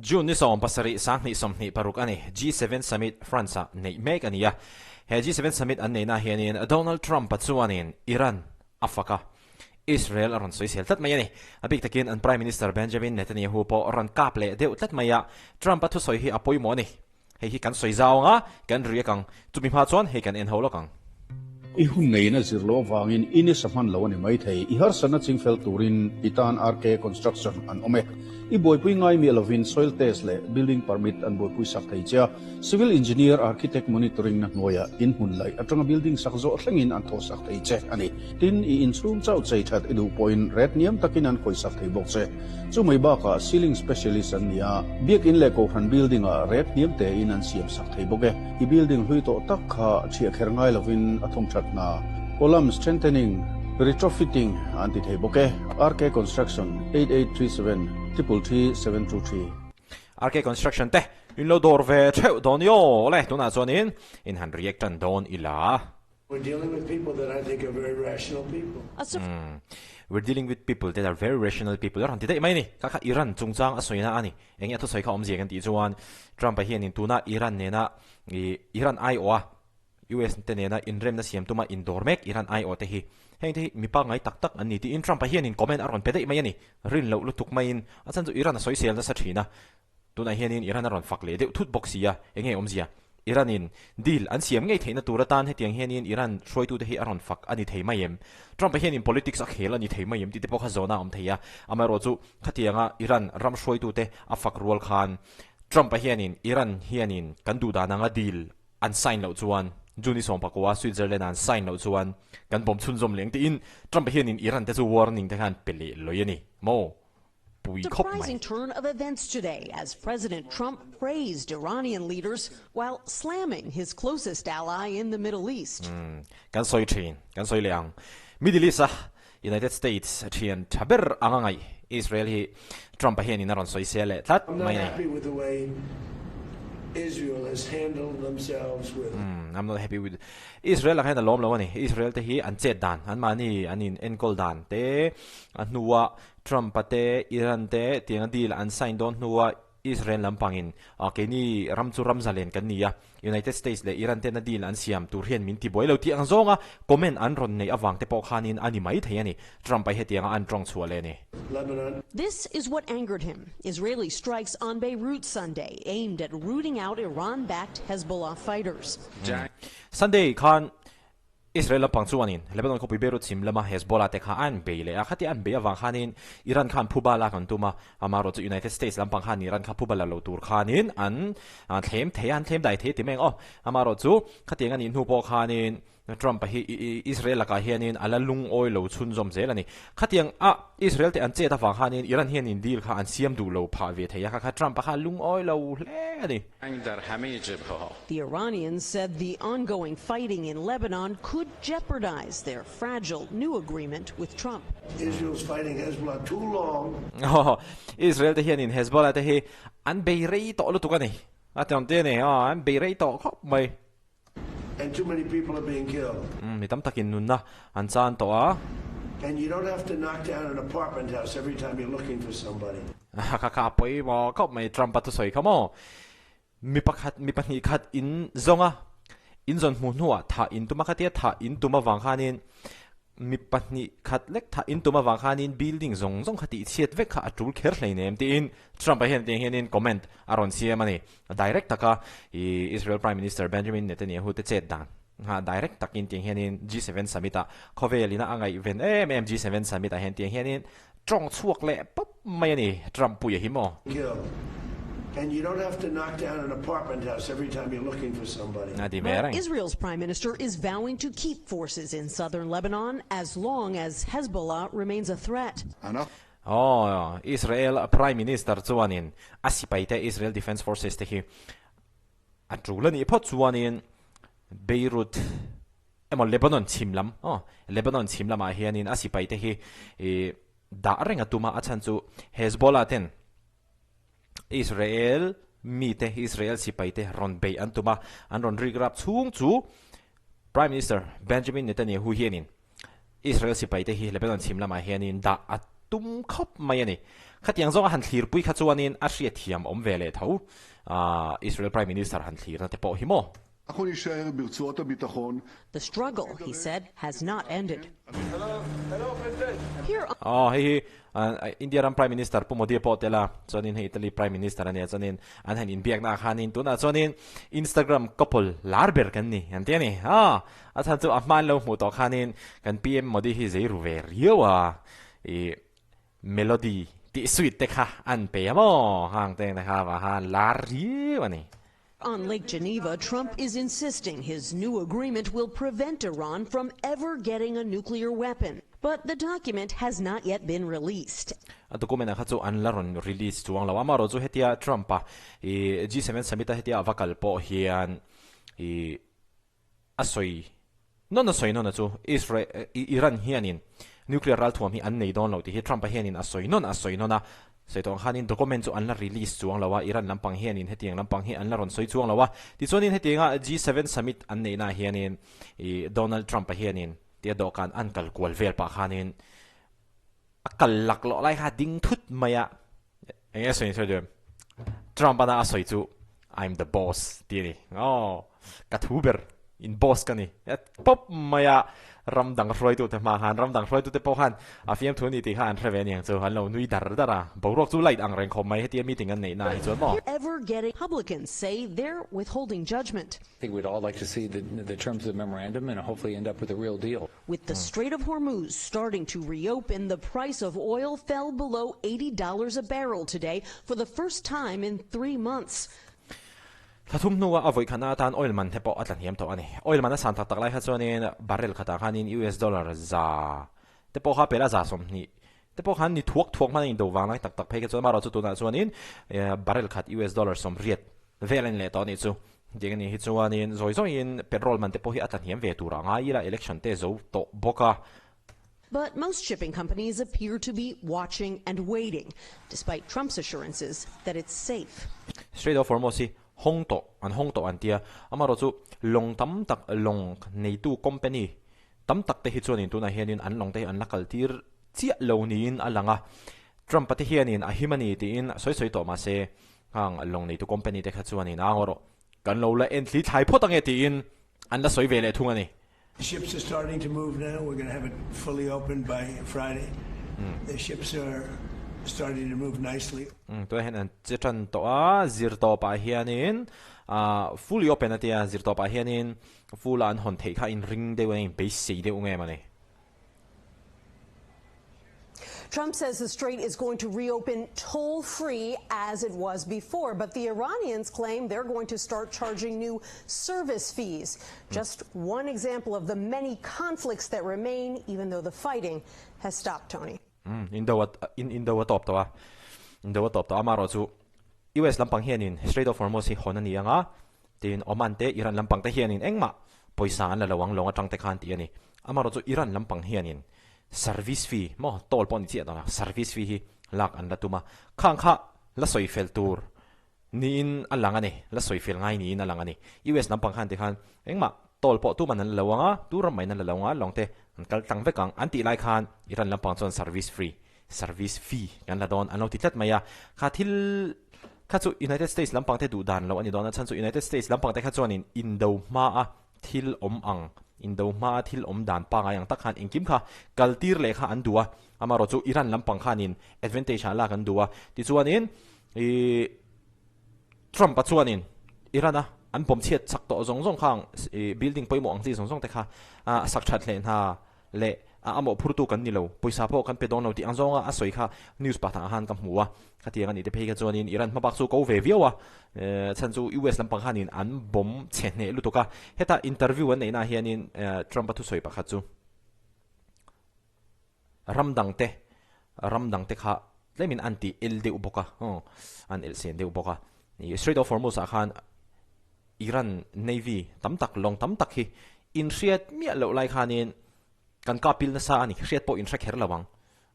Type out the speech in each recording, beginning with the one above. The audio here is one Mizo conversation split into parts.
June ni 17 2026 a ni. G7 Summit France-ah neih mek a ni a. He G7 Summit an neihna hianin Donald Trump-a chuanin Iran a fak a, Israel a rawn sawisel tlat mai a ni. A bik takin an Prime Minister Benjamin Netanyahu pawh a rawn kap leh deuh tlat mai a. Trump-a thusawi hi a pawimawh a ni. Hei hi kan sawi zau ang a, kan riak ang. Chumi hma chuan hei kan en ho lawk ang. I hun neiin a zir loh avangin i nisa hman lo a ni maithei. I harsatna chingfel turin i tan RK Construction an awm e. I buaipui ngai miah lovin soil test leh building permit an buaipui sak thei che a. Civil engineer, architect monitoring na hnuaiah in hmun laih atanga building sak zawh thlengin an thawh sak thei che a ni. Tin, i inchhung chauh chei that i duh pawhin ret hniam takin an khawih sak thei bawk che. Chu mai bakah ceiling specialist an ni a, biakin leh kohhran building ah ret hniam tein an siam sak thei bawk e. I building hlui tawh tak kha ṭhiah kher ngai lovin a thawm ṭhat hna. Column strengthening, retrofitting an ti thei bawk e. RK Construction, 8837 333 723. RK Construction te in lo dawr ve theuh dawn i aw le, tunah chuanin in han react tan dawn ila. We're dealing with people that I think are very rational people. We're dealing with people that are very rational people a rawn ti daih mai a ni. Kha kha Iran chungchang a sawina a ni. Eng nge a thusawi kha awmzia kan tih chuan Trump-a hianin tuna Iran nena ih Iran aiawha US te nena inremna siam tuma indawr mek Iran aiawh te hi heng te hi mi pangngai tak tak an ni tiin Trump-a hianin comment a rawn pe daih mai a ni. Rin loh lutuk maiin a chhan chu Iran a sawisel nasa thin a. Tunah hianin Iran a rawn fak leh deuh thut bawk si a, eng nge awmzia? Iran-in deal an siam ngei theihna tur atan hetiang hianin Iran hruaitute hi a rawn fak a ni thei mai em? Trump-a hianin politics a khel a ni thei mai em tih te pawh kha zawhna a awm thei a. Amaherawhchu chu khatianga Iran ram hruaitute a fak rual khan Trump-a hianin Iran hianin kan duh dan anga deal an sign loh chuan June i sawmpakua Switzerland-a an sign loh chuan kan bawm chhunzawm leng tiin Trump-a hianin Iran te chu warning te khan pe leh lawih a ni maw? Pui khawp mai. Surprising turn of events today as President Trump praised Iranian leaders while slamming his closest ally in the Middle East. Kan sawi thin, kan sawi leh ang. Middle East a United States thian tha ber anga ngaih Israel hi Trump-a hianin a rawn sawi sia leh tlat I'm not mai a ni. happy with the way Israel has handled themselves with. I'm not happy with Israel lakah hian a lawm lo a ni. Israel te hi an chet dan, anmahni an in enkawl dan te a hnua Trump-a te, Iran te tianga deal an sign dawn hnua Israel lampangin keini ram chu ram zalen kan ni a, United States leh Iran tena deal an siam tur hian min ti buai lo tih ang zawnga comment an rawn neih avang te pawh khanin a ni mai thei a ni. Trump-a hetianga an tawng chhuah leh a ni. Lebanon. This is what angered him, Israeli strikes on Beirut Sunday aimed at rooting out Iran-backed Hezbollah fighters. Sunday khan Israel lampang chuanin Lebanon khawpui Beirut chhim lama Hezbollah te kha an bei leh a, khatia an bei avang khanin Iran khan phuba lak an tum a, amaherawhchu United States lampang khan Iran kha phuba la lo tur khanin an thlem thei a, an thlem dai thei ti mai ang aw. Amaherawhchu khatiang a nih hnu pawh khanin Trump-a hi Israel lakah hianin a la lungawi lo chhunzawm zel a ni. Khatiang a Israel te an chet avang khanin Iran hianin deal kha an siam duh lo phah ve thei a, kha kha Trump-a kha a lungawi lo hle a ni. The Iranians said the ongoing fighting in Lebanon could jeopardize their fragile new agreement with Trump. Israel's fighting Hezbollah too long. Israel te hianin Hezbollah te hi an bei rei tawh lutuk a ni. A ti ang te a ni, an bei rei tawh khawp mai. And too many people are being killed. Mi tam takin nunna an chan tawh a. And you don't have to knock down an apartment house every time you're looking for somebody. Kha kha a pawimawh khawp mai Trump a thusawi kha maw? Mi pakhat mi pahnih khat in zawnga in zawn hmuh hnuah thah in tum a khatia thah in tum avang khanin mi pahnih khat lek thah in tum avang khanin building zawng zawng kha tih chhiat vek kha a tul kher hleinem tiin Trump-a hian tiang hianin comment a rawn siam a ni. Direct taka i Israel Prime Minister Benjamin Netanyahu te chet dan kha direct takin tiang hianin G7 summit ah khawvel ina a ngaihven em em G7 summit ah hian tiang hianin tawng chhuak leh pawp mai a ni Trump puia hi maw. And you don't have to knock down an apartment house every time you're looking for somebody. A ti ve reng. Israel's prime minister is vowing to keep forces in southern Lebanon as long as Hezbollah remains a threat. Aw, Israel Prime Minister chuanin a sipaite Israel Defence Forces te hi a tul a nih phawt chuanin Beirut emaw Lebanon chhim lam, aw, Lebanon chhim lamah hianin a sipaite hi ih dah reng a tum a, a chhan chu Hezbollah ten Israel mite, Israel sipaite rawn beih an tum a, an rawn rik rap chhung chu Prime Minister Benjamin Netanyahu hianin Israel sipaite hi Lebanon chhim lamah hianin dah a. tum khawp mai a ni. Khatiang zawnga han thlirpui kha chuanin a hriatthiam awm ve leh tho. Israel Prime Minister han thlirna te pawh hi maw? The struggle, he said, has not ended. Here Aw hei hi India ram Prime Minister Pu Modi pawh tel a, chuanin hei Italy Prime Minister a nia chuanin an han inbiakna ah khanin tunah chuanin Instagram couple lar ber kan ni an ti a ni. Aw a chhan chu a hma an lo hmuh tawh khanin kan PM Modi hi zei ru ve riau a ih melody tih sweet te kha an pe a maw hang te kha vah khan lar riau a ni. On Lake Geneva, Trump is insisting his new agreement will prevent Iran from ever getting a nuclear weapon. But the document has not yet been released. A document ah kha chu an la rawn release chuang lo. Amaherawh chu hetia Trump-a ih G7 summit a hetia a va kal pawh hian ih a sawi nawn a sawi nawn a chu Israel Iran hianin nuclear ralthuam hi an nei dawn lo tih hi Trump-a hianin a sawi nawn a sawi nawn a, sawi tawh ang khanin document chu an la release chuang lo a, Iran lampang hianin hetiang lampang hi an la rawn sawi chuang lo a, tichuanin hetianga G7 summit an neihnaah hianin ih Donald Trump-a hianin tia dawhkan an kal kual vel pah khanin a kal laklawh lai kha a ding thut mai a, eng nge a sawi ni sawi duh em? Trump-a a sawi chu I'm the boss tih a ni. Aw, ka thu ber in boss ka ni. Pawp mai a, ram dang hruaitute hma khan, ram dang hruaitute pawh khan a fiamthu a ni tih kha an hre ve aniang chu, an lo nui dar dar a. Boruak chu light ang reng khawp mai hetia meeting an neih na ah hi chuan maw? Ever getting Republicans say they're withholding judgment. I think we'd all like to see the the terms of the memorandum and hopefully end up with a real deal. With the Strait of Hormuz starting to reopen, the price of oil fell below $80 a barrel today for the first time in 3 months. Thla thum hnuah a vawi khatna atan oil man te pawh a tla hniam tawh a ni. Oil man a san tak tak lai kha chuanin barrel khatah khanin US dollar za te pawh kha pela za 20 te pawh khan ni thuak thuak hman a indo vang lai tak tak phei kha chuan amaherawhchu tunah chuanin barrel khat US dollar 80 vel a ni leh tawh a nih chu. Tiang a nih hi chuanin zawi zawiin petrol man te pawh hi a tla hniam ve tur a ngai ila election te zo tawh bawk a. But most shipping companies appear to be watching and waiting, despite Trump's assurances that it's safe. Strait of Hormuz hi hawng tawh an hawng tawh an tia, amaherawh chu lawng tam tak lawng neitu company tam tak te hi chuanin tunah hianin an lawng te hi an la kal tir chiah lo niin a lang a. Trump-a te hianin a him a ni tiin sawi sawi tawh mahse Hang lawng neitu company te kha chuanin a ngaw rawh, kan lo la en thli thlai phawt ange tiin an la sawi ve leh thung a ni. Ships are starting to move now, we're gonna have it fully open by Friday, the ships are starting to move nicely. Tunah hian an che tan tawh a, zir tawpah hianin fully open a tia, zir tawpah hianin full a an hawn theih kha a inring deuh a, a inbeisei deuh nge mawni. Trump says the strait is going to reopen toll-free as it was before, but the Iranians claim they're going to start charging new service fees. Just one example of the many conflicts that remain, even though the fighting has stopped, Tony. Um, indo a in indo a tawp tawh a, indo a tawp tawh a, amaherawh chu US lampang hianin Strait of Hormuz hi hawn a ni ang a, Tin, Oman te, Iran lampang te hianin engmah pawisa an la lo ang lawng atang te khan tih a ni. Amaherawh chu Iran lampang hianin service fee maw toll pawh a ni chiah dawn a, service fee hi lak an la tum a. Khang kha la sawi fel tur niin a lang a ni, la sawi fel ngai niin a lang a ni. US lampang khan tikhan engmah toll pawh tuman an la lo ang a, tu ram maiin an la lo ang a, lawng te an kal tlang vek ang an tih lai khan Iran lampang chuan service free Service fee kan la dawn an lo ti tlat mai a, kha thil kha chu United States lampang te duh dan lo a ni dawn a, chhan chu United States lampang te kha chuanin indo hmaa thil awm ang, indo hmaa thil awm dan pangai ang tak khan engkim kha kal tir leh kha an duh a, amaherawh chu Iran lampang khanin advantage ah lak an duh a, tichuanin ih Trump-a chuanin Iran-a an bawm chhiat chak tawh zawng zawng kha ang ih building pawimawh ang chi zawng zawng te kha a sak that hleh hna leh a amawh phurtu kan ni lo, pawisa pawh kan pe dawn lo tih ang zawnga a sawi kha news pahnah khan ka hmu a, khatiang a nih te phei kha chuanin Iran hmabak chu ko ve viau a, chhan chu US lampang khanin an bawm chhe hneh lutuk a, heta interview an neihna ah hianin Trump-a thusawi pakhat chu ram dangte ram dangte kha tlemin an tih el deuh bawk a, an elhsen deuh bawk a, Strait of Hormuz ah khan Iran Navy tam tak, lawng tam tak hi inhriat miah loh lai khanin kan kah pil nasa a ni, hriat pawh inhre kher lo ang,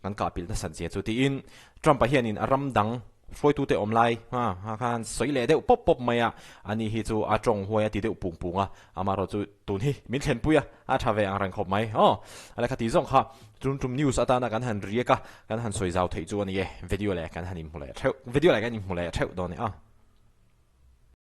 kan kah pil nasat zia chu tiin Trump-a hianin a ram dang Hruaitute awm lai ha khan sawi leh deuh pawp pawp mai a, ani hi chu a tawng huai a ti deuh pung pung a, amaherawh chu tun hi min thlenpui a, a tha ve ang reng khawp mai aw. A lehkha tih zawng kha tum tum news atana kan han riak a, kan han sawi zau theih chu a ni e, video leh kan han inhmu leh theuh, video leh kan inhmu leh theuh dawn e aw.